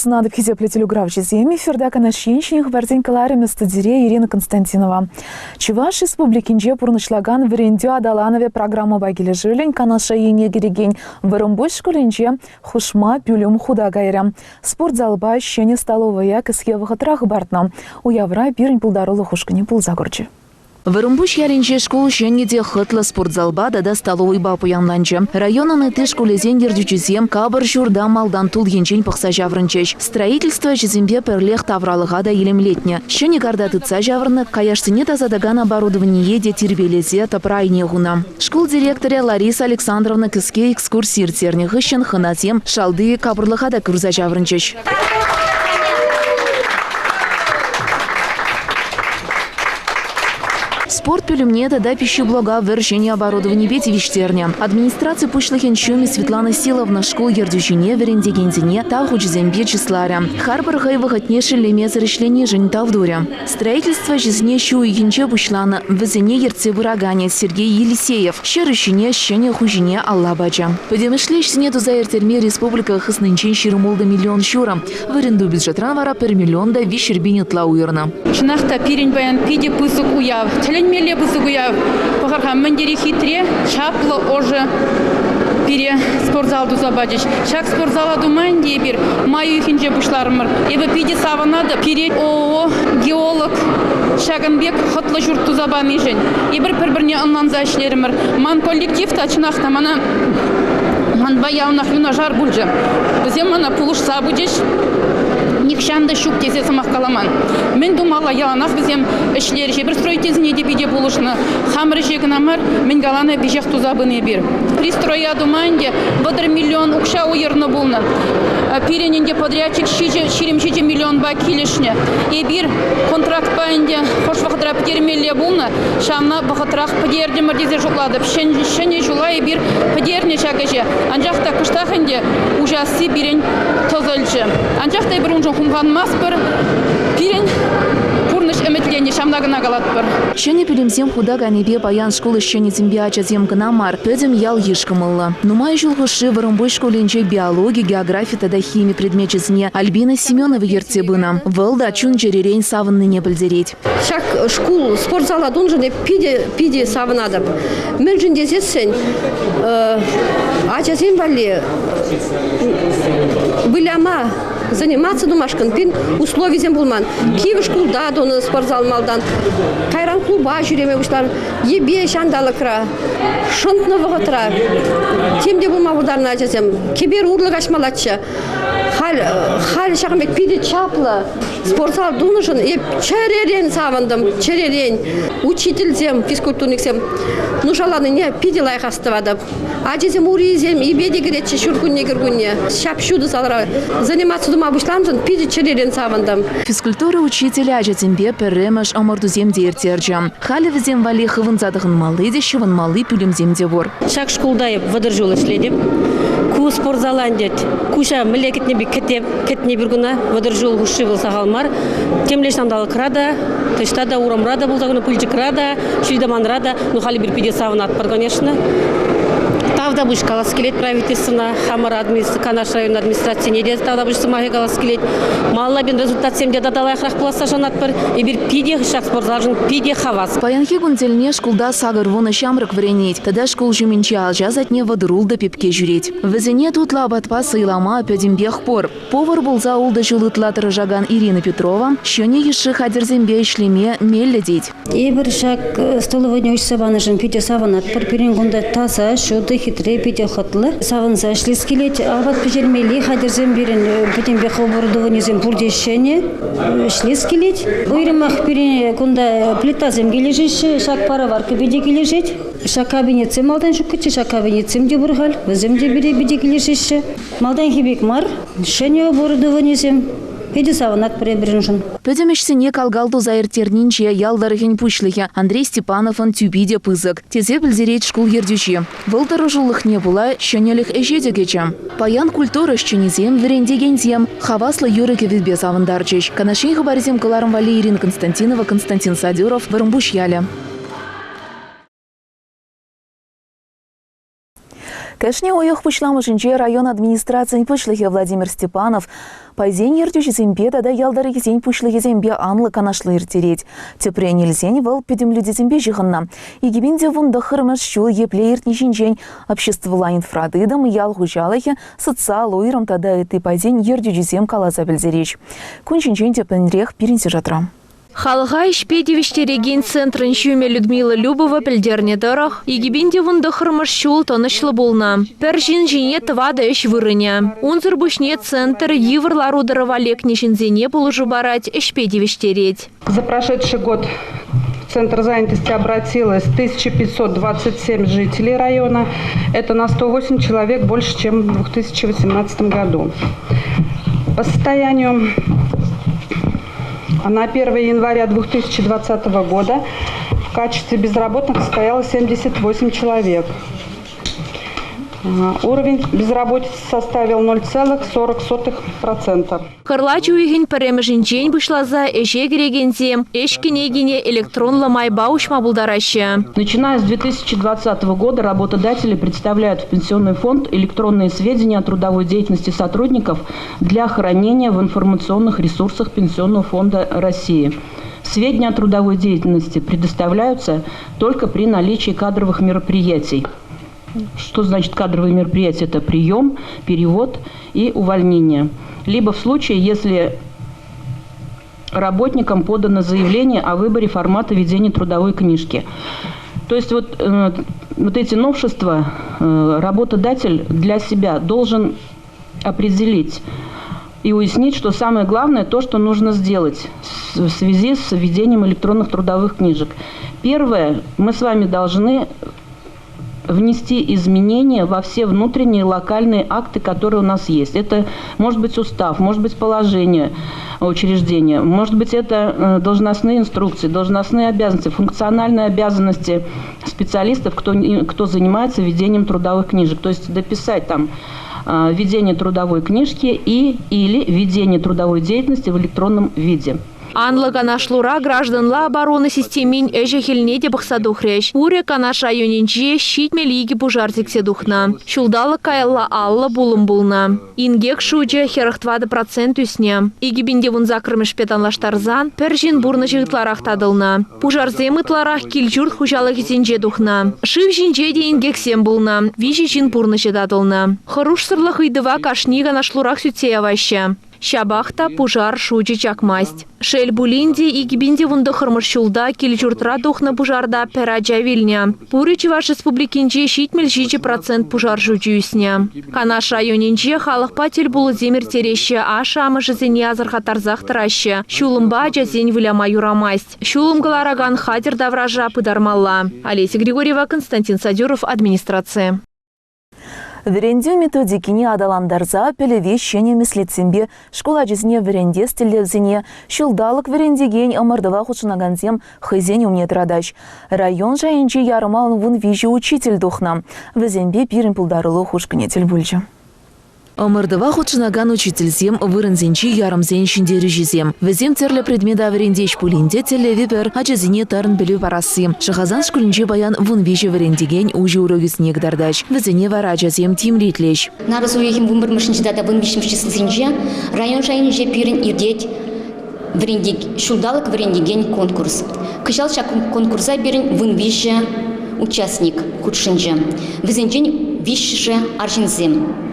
Сывлӑх сунатӑп хисеплӗ телеграфҫӑсем. Эфирта Канаш ен ҫӗнӗ хыпарсен кӑларӑмӗ студире Ирина Константинова. Чӑваш Республикинче пурнӑҫлакан вӗрентӳ аталанӑвӗ программӑпа килӗшӳллӗн Канаша ене кӗрекен Вӑрӑмпуҫ шкулӗнче хушма пӳлӗм хута кайрӗ. Спортзалпа ҫӗнӗ столовӑя кӗске вӑхӑтра хӑпартнӑ. Уявра пирӗн пултарулӑх ушкӑнӗ пулса курчӗ. Вӑрӑмпуҫ ялӗнчи шкул ҫӗнӗ те хӑтлӑ спортзалпа тата столовӑйпа пуянланчӗ. Районӑн ытти шкулӗсен ертӳҫисем капӑр ҫурта малтан тул енчен пӑхса ҫаврӑнчӗҫ. Строительство ӗҫӗсемпе пӗрлех тавралӑха та илемлетнӗ. Ҫӗнӗ карта тытса ҫавӑрнӑ, каяшсене тасатакан оборудование те тирпейлесе тӑпра айне хунӑ. Шкул директорӗ Лариса Александровна кӗске экскурси ирттернӗ хыҫҫӑн хӑнасем шалти капӑрлӑха та курса ҫаврӑнчӗҫ. Спорт пӳлӗмне тата пищеблока вӗр ҫӗнӗ оборудованипе тивӗҫтернӗ. Администраци пуҫлӑхӗн ҫумӗ Светлана Силовна шкул ертӳҫине вӗрентекенсене тав хучӗсемпе чысларӗ. Харпӑр хӑй вӑхӑтне шеллемесӗр ӗҫленишӗн тав турӗ. Строительство ӗҫӗсене ҫу уйӑхӗнче пуҫланӑ. Вӗсене ертсе пыраканӗ Сергей Елисеев ҫӗр ӗҫҫине ҫӗнӗ хуҫине алла пачӗ. Пӗтӗмӗшле ӗҫсене туса ирттерме республика хыснинчен 26 миллион ҫурӑ, вырӑнти бюджетран вара пӗр миллион та 300 пин ытла уйӑрнӑ. Чӑнах та пирӗн паян питӗ пысӑк уяв, тӗлӗнмелле пысӑк уяв. Пӑхӑр-ха, мӗн тери хитре, чаплӑ, ӑшӑ пире спортзал туса пачӗҫ. Ҫак спортзала тума ӗнтӗ эпир май уйӑхӗнче пуҫларӑмӑр. Эпӗ питӗ савӑнатӑп. Пире ООО «Геолог» ҫакӑн пек хӑтлӑ ҫурт туса панишӗн. Эпир пӗр-пӗрне ӑнланса ӗҫлерӗмӗр. Ман коллектив та чӑнах та мана манпа яланах юнашар пулчӗ. Вӗсем мана пулӑшса пычӗҫ. Нихҫан та ҫук тесе сӑмах каламан. Мӗн тумалла яланах вӗсем ӗҫлерӗҫ. Эпир строительсене те питӗ пулӑшнӑ. Хамӑр ӗҫе кӑна мар, мӗн каланӑ веҫех туса пынӑ эпир. Пристроя тума ӗнтӗ 30 миллион укҫа уйӑрнӑ пулнӑ. Пирӗн ӗнтӗ подрядчик 27 миллионпа килӗшнӗ. Эпир контрактпа ӗнтӗ хӑш вӑхӑтра пӗтермелле пулнӑ, ҫавна вӑхӑтрах пӗтертӗмӗр тесе шутлатӑп. Ҫӗнӗ ҫула эпир пӗтернӗ ҫак ӗҫе. Анчах та кӑштах ӗнтӗ уҫасси пирӗн тӑсӑлчӗ. Анчах та эпир уншӑн хумханмастпӑр. Пирӗн пурнӑҫ ӗмӗтленнӗ, ҫавна кӑна калатпӑр. Ҫӗнӗ пӳлӗмсем хута кайнипе паян шкул ӗҫченӗсемпе ачасем кӑна мар, пӗтӗм ял-йыш кӑмӑллӑ. Нумай ҫул хушши Вӑрӑмпуҫ шкулӗнче биологи, географи тата хими предмечӗсене Альбина Семенова ертсе пынӑ. Вӑл та чун-чӗререн савӑннине пӗлтерет. Ҫак шкул спортзала туншӑн эп питӗ, питӗ савӑнатӑп. Мӗншӗн тесессӗн ачасем валли выляма заниматься тумашкӑн пин условисем пулман. Кивӗ шкулта тунӑ спортзал малтан, кайран клуба ҫӳреме пуҫларӑм. Йӗпе ҫанталӑкра, шӑнтнӑ вӑхӑтра тем те пулма пултарнӑ ачасем. Кӗпер урлӑ каҫмаллаччӗ. Халь, халь ҫакӑн пек питӗ чаплӑ спортзал тунӑшӑн эп чӗререн савӑнтӑм, чӗререн. Учительсем, физкультурниксем нушаланине питӗ лайӑх астӑватӑп. Ачисем урисем ипе те кӗретчӗ ҫуркунне-кӗркунне. Ҫап-ҫутӑ залра заниматься тума пуҫланӑшӑн питӗ чӗререн савӑнтӑм. Физкультура учителӗ ачасемпе пӗрремӗш ӑмӑртусем те ирттерчӗ. Халӗ вӗсем валли хывӑнса тӑхӑнмалли те, ҫӑвӑнмалли пӳлӗмсем те пур. Ҫак шкулта эп 30 ҫул ӗҫлетӗп. Ку спортзала ӗнтӗ куҫа мӗнле кӗтнӗ пек кӗтеп, кӗтнӗ пӗр куна. 30 ҫул хушши вӑл сахал мар. Темле ҫанталӑкра та, таҫта та урамра та пулса курнӑ, пылчӑкра та, ҫил-тӑманра та. Ну, халӗ эпир питӗ савӑнатпӑр, конечно. Тавтапуҫ калас килет правительствӑна, хамӑр Канаш район администрацине те тавтапуҫ сӑмахӗ калас килет. Малалла пирӗн результатсем те тата лайӑхрах пуласса шанатпӑр. Эпир питӗ ҫак спортзалшӑн питӗ хавас. Паянхи кун тӗлне шкулта 80 ҫамрӑк вӗренет тата шкул ҫумӗнчи ача садне 36 пепке ҫӳрет. Вӗсене тутлӑ апатпа сӑйлама пӗтӗмпех пур. Повар пулса ултӑ ҫул ытла тӑрӑшакан Ирина Петрова ҫӗнӗ йышши хатӗрсемпе ӗҫлеме меллӗ тет. Эпир ҫак столовӑйне уҫса панӑшӑн питӗ савӑнатпӑр. Пирӗн кунта таса, ҫутӑ, хитре, питӗ хӑтлӑ. Савӑнса ӗҫлес килет. Апат пӗҫермелли хатӗрсем пирӗн пӗтӗмпех оборудованисем пурте ҫӗнӗ. Ӗҫлес килет. Уйрӑмах пирӗн кунта плитасем килӗшеҫҫӗ. Ҫак пароварка питӗ килӗшет. Ҫак кабинетсем малтан ҫуккӑччӗ, ҫак кабинетсем те пур халь. Вӗсем те пире питӗ килӗшеҫҫӗ. Малтанхи пек мар, ҫӗнӗ оборудованисем. Питӗ савӑнатпӑр эпир уншӑн. Пӗтӗм ӗҫсене кал-кал туса ирттернинче ял тӑрӑхӗн пуҫлӑхӗ Андрей Степановӑн тӳпи те пысӑк, тесе пӗлтерет шкул ертӳҫи. Вӑл тӑрӑшулӑхне пула ҫӗнӗлӗх ӗҫе те кӗчӗ. Паян культура ӗҫченӗсем, вӗрентекенсем хаваслӑ юрӑ-кӗвӗпе савӑнтарчӗҫ. Канаш ен хыпарӗсем кӑларӑм валли Ирина Константинова, Константин Садюров, Вӑрӑмпуҫ ялӗ. Кашни уйӑх пуҫламӑшӗнче район администрацийӗн пуҫлӑхӗ Владимир Степанов пайсен ертӳҫисемпе тата ял тӑрӑхӗсен пуҫлӑхӗсемпе анлӑ канашлу ирттерет. Тӗпрен илсен вӑл пӗтӗмлетӳсемпе ҫыхӑннӑ. 2019-мӗш ҫул епле иртни ҫинчен обществӑлла инфратытӑм, ял хуҫалӑхӗ, социаллӑ уйрӑм тата ытти пайсен ертӳҫисем каласа пӗлтерӗҫ. Кун ҫинчен тӗплӗнрех пирӗн сюжетра. Халӑха ӗҫпе тивӗҫтерекен центрӑн ҫумӗ Людмила Любова пӗлтернӗ тӑрӑх, 2019-мӗш ҫул тӑнӑҫлӑ пулнӑ. Пӗр ҫын ҫине тӑватӑ ӗҫ вырӑнӗ. Унсӑр пуҫне центр йывӑр лару-тӑрӑва лекнӗ ҫынсене пулӑшу парать, ӗҫпе тивӗҫтерет. За прошедший год в Центр занятости обратилось 1527 жителей района. Это на 108 человек больше, чем в 2018 году. По состоянию на 1 января 2020 года в качестве безработных состояло 78 человек. Уровень безработицы составил 0,40%. Кӑрлач уйӑхӗн пӗрремӗшӗнчен пуҫласа ӗҫе кӗрекенсем ӗҫ кӗнекине электронлӑ майпа уҫма пултараҫҫӗ. Начиная с 2020 года работодатели представляют в Пенсионный фонд электронные сведения о трудовой деятельности сотрудников для хранения в информационных ресурсах Пенсионного фонда России. Сведения о трудовой деятельности предоставляются только при наличии кадровых мероприятий. Что значит кадровые мероприятия? Это прием, перевод и увольнение. Либо в случае, если работникам подано заявление о выборе формата ведения трудовой книжки. То есть вот, вот эти новшества работодатель для себя должен определить и уяснить, что самое главное то, что нужно сделать в связи с введением электронных трудовых книжек. Первое, мы с вами должны внести изменения во все внутренние локальные акты, которые у нас есть. Это может быть устав, может быть положение учреждения, может быть это должностные инструкции, должностные обязанности, функциональные обязанности специалистов, кто занимается ведением трудовых книжек. То есть дописать там ведение трудовой книжки и или ведение трудовой деятельности в электронном виде. Анлӑ канашлура гражданла оборона системин ӗҫӗ-хӗлне те пӑхса тухрӗҫ. Пурӗ Канаш районӗнче 72 пушар сиксе тухнӑ. Ҫулталӑк каялла 50 пулӑм пулнӑ. Инкек шучӗ 44% ӳснӗ. 2018-мӗшпе танлаштарсан пӗр ҫын пурнӑҫӗ ытларах татӑлнӑ. Пушарсем ытларах кил-ҫурт хуҫалӑхӗсенче тухнӑ. Шыв ҫинче те инкексем пулнӑ. Виҫӗ ҫын пурнӑҫӗ татӑлнӑ. Хӑрушсӑрлӑх ыйтӑва кашни канашлурах сӳтсе яваҫҫӗ. Ҫапах та пушар шучӗ чакмасть. Шел пулин те, 2019-мӗш ҫулта кил-ҫуртра тухнӑ пушарта пӗр ача вилнӗ. Пурӗ Чӑваш Республикинче 77% пушар шучӗ ӳснӗ. Канаш районӗнче халӑхпа тӗл пулусем ирттереҫҫӗ, ашшӗ-амӑшӗсене асӑрхаттарсах тӑраҫҫӗ. Ҫулӑмпа ачасен выляма юрамасть. Ҫулӑм кӑларакан хатӗр тавраша пытармалла. Олеся Григорьева, Константин Садюров, администраци. Вӗрентӳ методикине аталантарса пӗлӗве ҫӗнӗ меслетсемпе шкул ачисене вӗрентес тӗллевсене ҫулталӑк вӗрентекен ӑмӑртӑва хутшӑнакансем хӑйсен умне тӑратаҫ. Район шайӗнчи ярӑма 13 учитель тухнӑ. Вӗсемпе пирӗн пултарулӑх ушкӑнӗ тӗл пулчӗ. Ӑмӑртӑва хутшӑнакан учительсем вырӑнсенчи ярӑмсен ҫӗнтерӳҫисем. Вӗсем тӗрлӗ предмета вӗрентеҫ пулин те тӗллевӗ пӗр – ачасене тарӑн пӗлӳ парасси. Шӑхасан шкулӗнче паян 13 вӗрентекен уҫӑ урокӗсене кӑтартаҫ. Вӗсене вара ачасем тимлӗ итлӗҫ. Нарӑс уйӑхӗн 11-мӗшӗнче тата 13-мӗш числисенче район шайӗнче пирӗн иртет ҫулталӑк вӗрентекен конкурс. Кӑҫал ҫак конкурса пирӗн 13 участник хутшӑнчӗ. Вӗсенчен виҫҫӗшӗ арҫынсем.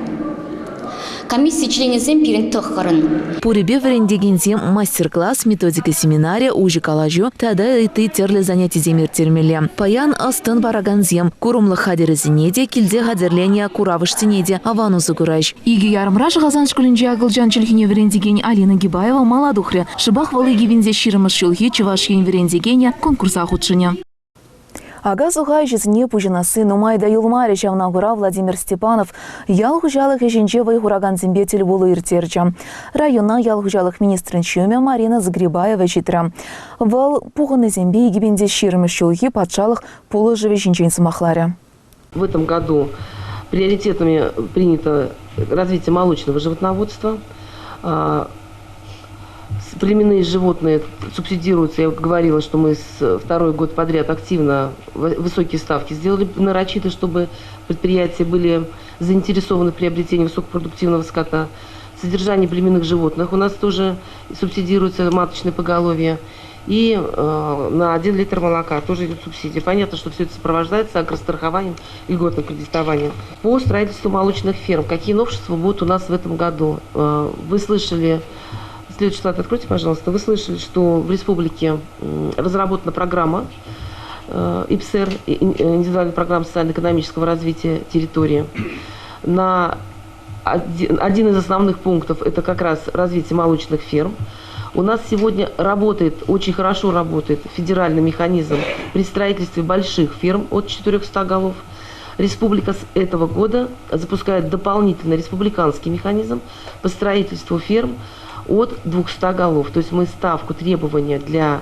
Комисси членӗсем пирӗн тӑххӑрӑн. Пурӗпе вӗрентекенсем мастер-класс, методика семинарӗ, уҫӑ калаҫу тата ытти тӗрлӗ занятисем ирттермелле. Паян ӑс-тӑн паракансем курӑмлӑх хатӗрӗсене те, килте хатӗрленӗ куравӑшсене те аван усӑ кураҫ. Икӗ ярӑмра Шӑхасан шкулӗнче акӑлчан чӗлхине вӗрентекен Алина Гибаева мала тухрӗ. Шӑпах вӑл 2020 ҫулхи Чӑваш Ен вӗрентекенӗ конкурса хутшӑнӗ. Ака-суха ӗҫӗсене пуҫӑнасси нумай та юлмарӗ ҫавна кура Владимир Степанов ял хуҫалӑх ӗҫӗнче вӑй хуракансемпе тӗлпулу ирттерчӗ. Района ял хуҫалӑх министрӗн ҫумӗ Марина Загребаева ҫитрӗ. Вӑл пухӑннисемпе 2020 ҫулхи патшалӑх пулӑшӑвӗ ҫинчен сӑмахларӗ. В этом году приоритетами принято развитие молочного животноводства. Племенные животные субсидируются. Я говорила, что мы с второй год подряд активно высокие ставки сделали нарочито, чтобы предприятия были заинтересованы в приобретении высокопродуктивного скота. Содержание племенных животных у нас тоже субсидируется, маточное поголовье. И на 1 литр молока тоже идет субсидия. Понятно, что все это сопровождается агрострахованием, льготным кредитованием. По строительству молочных ферм. Какие новшества будут у нас в этом году? Вы слышали, следующий слайд откройте, пожалуйста. Вы слышали, что в республике разработана программа ИПСР, индивидуальная программа социально-экономического развития территории. На один из основных пунктов – это как раз развитие молочных ферм. У нас сегодня работает, очень хорошо работает федеральный механизм при строительстве больших ферм от 400 голов. Республика с этого года запускает дополнительный республиканский механизм по строительству ферм от 200 голов. То есть мы ставку требования для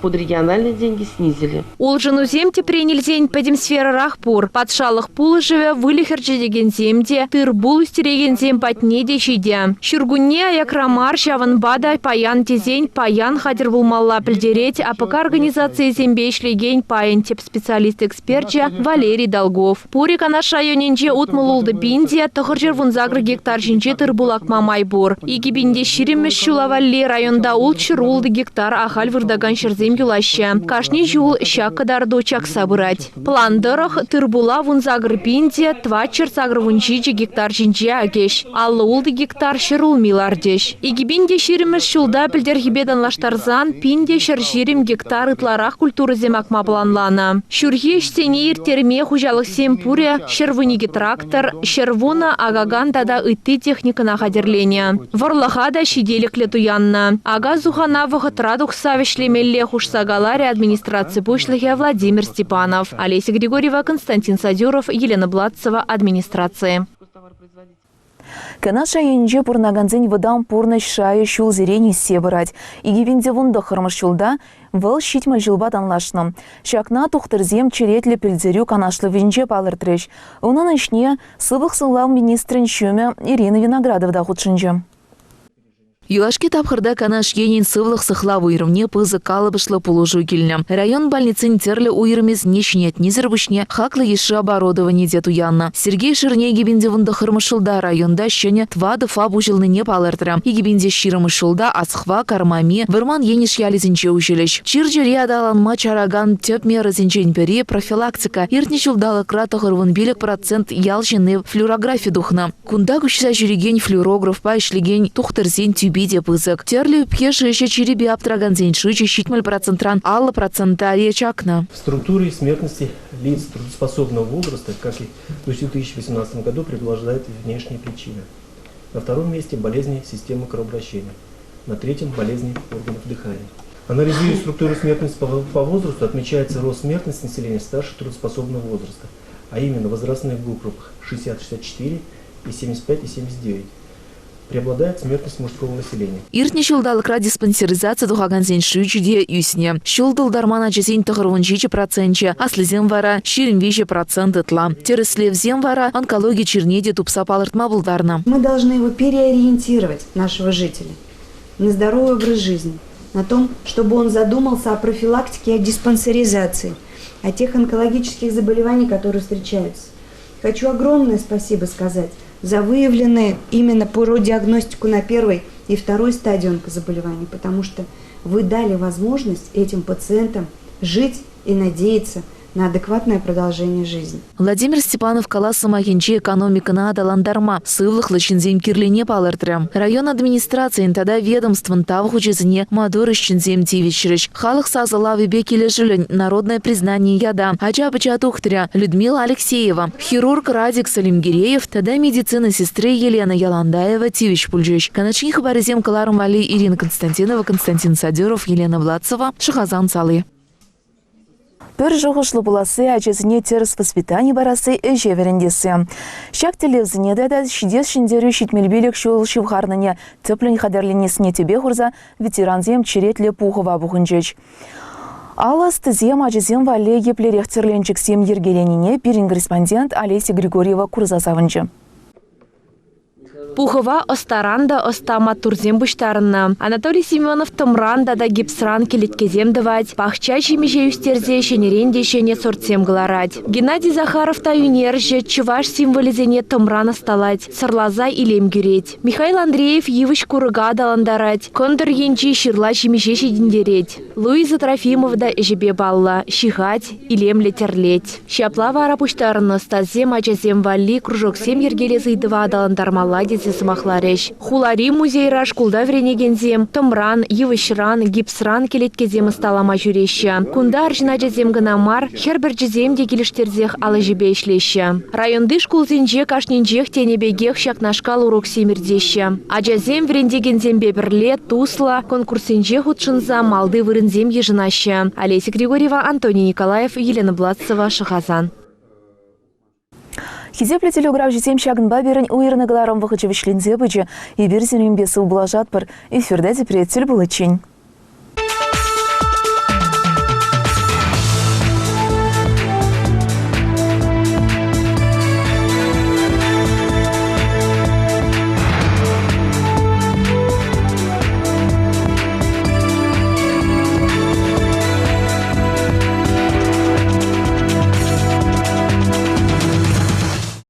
под региональные деньги снизили. Улшӑнусем тӗпрен илсен пӗтӗм сферӑрах пур. Патшалӑх пулӑшӑвӗ выльӑх ӗрчетекенсем те, тыр-пул ӳстерекенсем патне те ҫитӗ. Ҫуркунне аякра мар, ҫавӑнпа та паян тесен паян хатӗр пулмалла, пӗлтерет АПК организацийӗсемпе ӗҫлекен пайӑн тӗп специалист-эксперчӗ Валерий Долгов. Пурӗ Канаш районӗнче 66 пин те 918 гектар ҫинче тыр-пул акма май пур. 2020-мӗш ҫула валли районта 606 гектар ахаль выртакан ҫӗрсем юлаҫҫӗ. Кашни ҫул ҫак кӑтарту чакса пырать. План тӑрӑх, тыр-пула 18 пин те 487 гектар ҫинче акӗҫ, 56 гектар ҫӗрулми лартӗҫ. 2020-мӗш ҫулта пӗлтӗрхипе танлаштарсан 1120 гектар ытларах культурӑсем акма планланӑ. Ҫурхи ӗҫсене ирттерме хуҫалӑхсем пурӗ 112 трактор, 110 акакан тата ытти техникӑна хатӗрленӗ. Вӑрлӑха та ҫителӗклӗ туяннӑ. Ака-сухана вӑхӑтра тухса вӗҫлемелле хушса каларӗ администраци пуҫлӑхӗ Владимир Степанов. Олеся Григорьева, Константин Садюров, Елена Бладцева, администраци. Канаш районӗнче пурӑнакансен вӑтам пурнӑҫ шайӗ ҫулсерен ӳссе пырать. 2019 ҫулта вӑл 70 ҫулпа танлашнӑ. Ҫакна тухтӑрсем черетлӗ пӗлтерӳ канашлӑвӗнче палӑртрӗҫ. Унӑн ӗҫне сывлӑх сыхлав министрӗн ҫумӗ Ирина Виноградова та хутшӑнчӗ. Юлашки тапхӑрта Канаш енӗн сывлӑх сыхлав уйрӑмне пысӑк калӑпӑшлӑ пулӑшу килнӗ. Район больницин тӗрлӗ уйрӑмӗсене ҫӗнетнисӗр пуҫне хаклӑ йышши оборудовани те туяннӑ. Сергей Шерне 2019 ҫулта районта ҫӗнӗ тӑватӑ ФАП уҫӑлнине палӑртрӗ. 2020 ҫулта Асхва, Кармами, Вӑрман Енӗш ялӗсенче уҫӑлӗҫ. Чир-чӗре аталанма чаракан тӗп мерӑсенчен пӗри – профилактика. Иртнӗ ҫулталӑкра 95 процент ял ҫынни флюорографи тухнӑ. Кунта куҫса ҫӳрекен флюорографпа ӗҫлекен тухтӑрсен тӳпи те пысӑк. Тӗрлӗ ӳпке шыҫӑ чирӗпе аптӑракансен шучӗ 70 процентран 50 процента чакнӑ. В структуре смертности лиц трудоспособного возраста, как и в 2018 году, преобладает внешние причины. На втором месте болезни системы кровообращения, на третьем – болезни органов дыхания. Анализируя структуру смертности по возрасту, отмечается рост смертности населения старше трудоспособного возраста, а именно в возрастных группах 60-64 и 75 и 79. Преобладает смертность мужского населения. Иртнӗ ҫулталӑкра диспансеризаци тухакансен шучӗ те ӳснӗ. Ҫул тултарман ачасен 97 проценчӗ, аслисем вара 23 процент ытла. Тӗрӗслевсем вара онкологи чирне те тупса палӑртма пултарнӑ. Мы должны его переориентировать, нашего жителя, на здоровый образ жизни, на том, чтобы он задумался о профилактике и о диспансеризации, о тех онкологических заболеваниях, которые встречаются. Хочу огромное спасибо сказать за выявленные именно по диагностику на первой и второй стадии онкозаболеваний, потому что вы дали возможность этим пациентам жить и надеяться на адекватное продолжение жизни. Владимир Степанов калас сӑмахӗнче экономикӑна аталантарма сывлӑхлӑ ҫынсем кирлине палӑртрӗ. Район администрацийӗн тата ведомствӑн тав хучӗсене маттур ӗҫченсем тивӗҫрӗҫ. Халӑх сасӑлавӗпе килӗшӳллӗн «Народное признание» ята ача-пӑча тухтӑрӗ Людмила Алексеева, хирург Радик Салимгиреев тата медицина сестри Елена Яландаева тивӗҫ пулчӗҫ. Канашри хыпарӗсем кӑларӑм валли Ирина Константинова, Константин Садюров, Елена Владцева, Шӑхасан сали. Пӗр шухӑшлӑ пуласси ачасене тӗрӗс воспитани парасси ӗҫе вӗрентесси. Ҫак тӗллевсене тата ҫитес ҫӗнтерӳ 75 ҫул ҫывхарнине тӗплӗн хатӗрленессине тӗпе хурса ветерансем черетлӗ пухӑва пухӑнчӗҫ. Алӑ ӑстисем ачасем валли еплерех тӗрленчӗксем йӗркеленине пирӗн корреспондент Олеся Григорьева курса савӑнчӗ. Пухӑва ӑстаран та ӑста маттурсем пуҫтарӑннӑ. Анатолий Семенов тӑмран тата гипсран кӗлеткесем тӑвать, пахча ҫимӗҫе ӳстерсе ҫӗнӗрен те ҫӗнӗ сортсем кӑларать. Геннадий Захаров та ӳнерҫӗ, чӑваш символӗсене тӑмран ӑсталать, сӑрласа илем кӳрет. Михаил Андреев йывӑҫ-курӑка аталантарать, кӑнтӑр енчи ҫырла ҫимӗҫе ҫитӗнтерет. Луиза Трофимова та ӗҫӗпе паллӑ, ҫыхать, илемлӗ тӗрлет. Ҫапла вара пуҫтарӑннӑ ӑстасем ачасем валли кружоксем йӗркелес ыйтӑва аталантармалла тесе сӑмахларӗҫ. Хулари музейра шкулта вӗренекенсем тӑмран, йывӑҫран, гипсран кӗлеткесем ӑсталама ҫӳреҫҫӗ. Кунта арҫын ачасем кӑна мар, хӗр пӗрчисем те килӗштерсех ал ӗҫӗпе ӗҫлеҫҫӗ. Районти шкулсенче кашнинчех тенӗ пекех ҫакнашкал уроксем иртеҫҫӗ. Ачасем вӗрентекенсемпе пӗрле туслӑ конкурссенче хутшӑнса малти вырӑнсем йышӑнаҫҫӗ. Олеся Григорьева, Антоний Николаев, Елена Бладцева, Шӑхасан. Хисеплӗ телеуправҫӑсем ҫакӑнпа пирӗн уйӑрнӑ кӑларӑм вӑхӑчӗ вӗҫленсе пычӗ. Эпир сирӗнпе сывпуллашатпӑр. Эфирта тепре тӗл пуличчен.